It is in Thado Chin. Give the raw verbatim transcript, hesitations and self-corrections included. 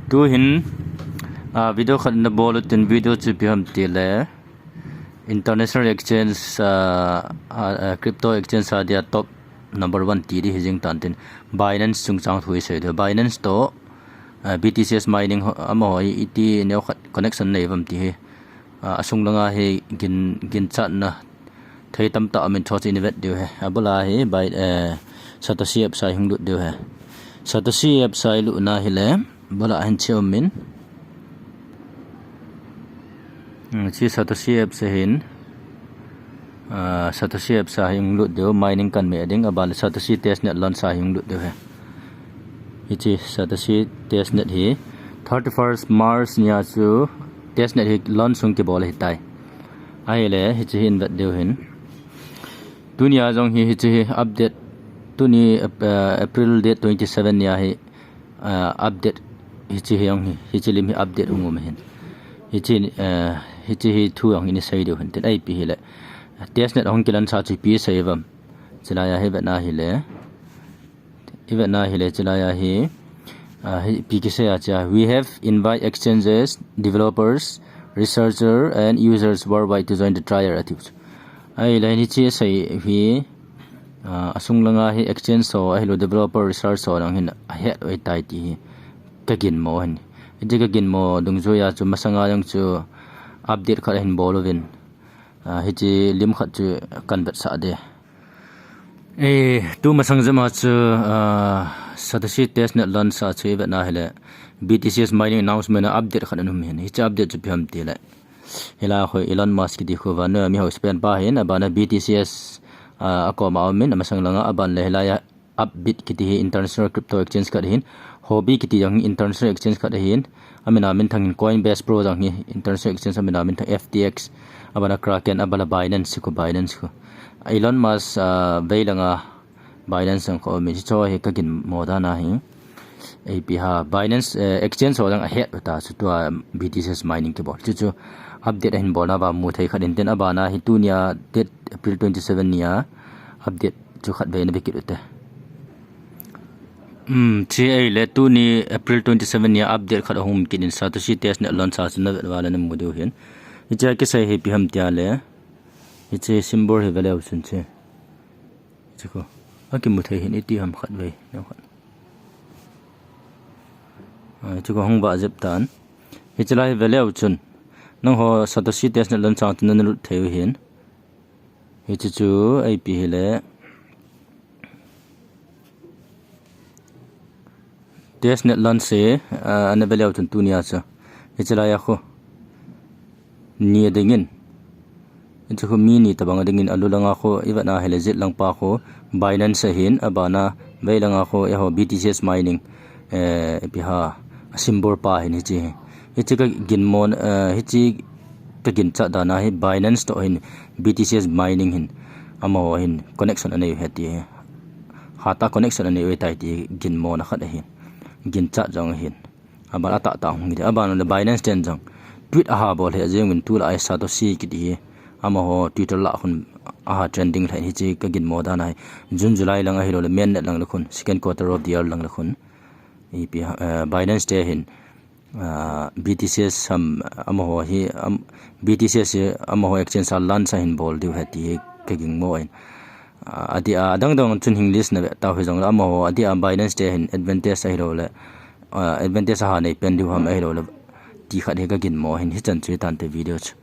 Tuhin, ah, video khat nabol utin, video chu ipi ham tile, international exchange, ah, ah, ah, crypto exchange a dia top number one ti di hi jing tan tin, Binance chungchang thu isei diu. Binance toh, ah, B T C S mining ho, amaho hi iti neo khat connection nei uvam ti hi, ah, asung langa hi gin, ginchatna thei tamtah amin, chu chu ivet diu ahi. Abula hi bai, eh, Satoshi apps a hung lut diu ahi. Satoshi apps a ilut na hile, bula hin chi umin. Hmm, chi Satoshi apps a hin, ah, Satoshi apps a hung lut diu, mining kan me ding, aban Satoshi testnet launch a hung lut diu ahi. Hichi Satoshi testnet hi thirty-first March nia chu testnet hi launch hung kibol ahitai. Ahile, hichi hi ivet diu hin. Tunia jong hi, hichi hi update, tuni, eh, April date twenty-seven nia hi, eh, update hichi hi jong hi, hichi lim hi update hung um hin. Hichi, eh, hichi hi thu jong hi isei diu hin tin, ipi hile. Testnet hung kilaunch a chu ipi sei uvam. Chulai a hi ivet na hile. Ivet na hile chulai a hi, ah, hi ipi kisei a chia, "We have invite exchanges, developers, researcher and users worldwide to join the trial," ati chu. Ahile hichi sei hi, ah, asung langa hi exchange ho, ahilou developer, research ho jong hin ahet u ahitai ti hi kaginmo hin. Hichi kaginmo dungjui a chu masanga jong chu update khat ahin bol uvin. Ah, hichi lim khat chu kan vetsah de. Eh, tu masang jema chu, ah, Satoshi testnet launch a chu ivet na hile, B T C S mining announcement a update khat ana um hin. Hichi update chu ipi ham tile, hilai a khu Elon Musk kiti khu vannoi a miho spend pa hin, abana B T C S, ah, akoma umin, amasang langa aban le hilai a Upbit kiti hi international crypto exchange khat ahin, Huobi kiti jong international exchange khat ahin, amin a minthang hin Coinbase Pro jong hi international exchange, amin a minthang F T X, abana Kraken, abala Binance khu, Binance khu. Elon Musk, ah, vei langa Binance jong khu, mi chu hi kaginmo dan ahi. Ipi ham, Binance, eh, exchange ho jong ahet u ta chu tua B T C S mining kibol. Chu chu update ahin bol nauva mu thei khat in tin, abana hi tunia date April twenty-seven nia update chu khatvei na ve kit u te. Um, chi ahile tuni April twenty-seven nia update khat ahung um kit in, Satoshi testnet launch a chu na vet uva le na mu diu hin. Hichia kisei hi ipi ham tia le, hichi symbol hi ve leu chun chi. Hichi khu. Akimu thei hin iti ham khatvei, neo khat. Ah, hichi khu hung vah jep tan. Hichi lai hi ve leu chun, nangho Satoshi testnet launch a chu na lut thei u hin. Hichi chu ipi hile, testnet launch hi, ah, ana ve leu chun tunia chu. Hichi lai a khu ni adingin, hichi khu mi ni tabang adingin, alu langa khu ivet na hile, jet lang pa khu Binance ahin, abana vei langa khu eiho B T C S mining, eh, ipi ham, a symbol pa hin hichi hi. Hichi kaginmo, eh, hichi kaginchat dan ahi, Binance toh hin B T C S mining hin amaho hin connection anei u ahi ti hi. Hatah connection anei u ahitai ti ginmona khat ahin. Ginchat jong ahin. Aban atahtah hung hi ti. Aban le Binance ten jong tweet aha bol hi ajing uvin, tulai Satoshi kiti hi amaho Twitter lah khun aha trending lheh in, hichi kaginmo dan ahi. June, July lang ahilou le mainnet lang le khun, second quarter of the year lang le khun, ipi ham, eh, Binance te hin, ah, B T C S ham amaho hi, am, B T C S hi amaho exchange a launch ahin bol diu ahi ti hi kaginmo in. Ah, adeh a, adang dang chun hin list na ve tau hijong le, amaho adeh a Binance te hin advantage ahilou le, ah, advantage aha nei pen diu ham ahilou le, ti khat hi kaginmo hin, hichan chu hitante video chu.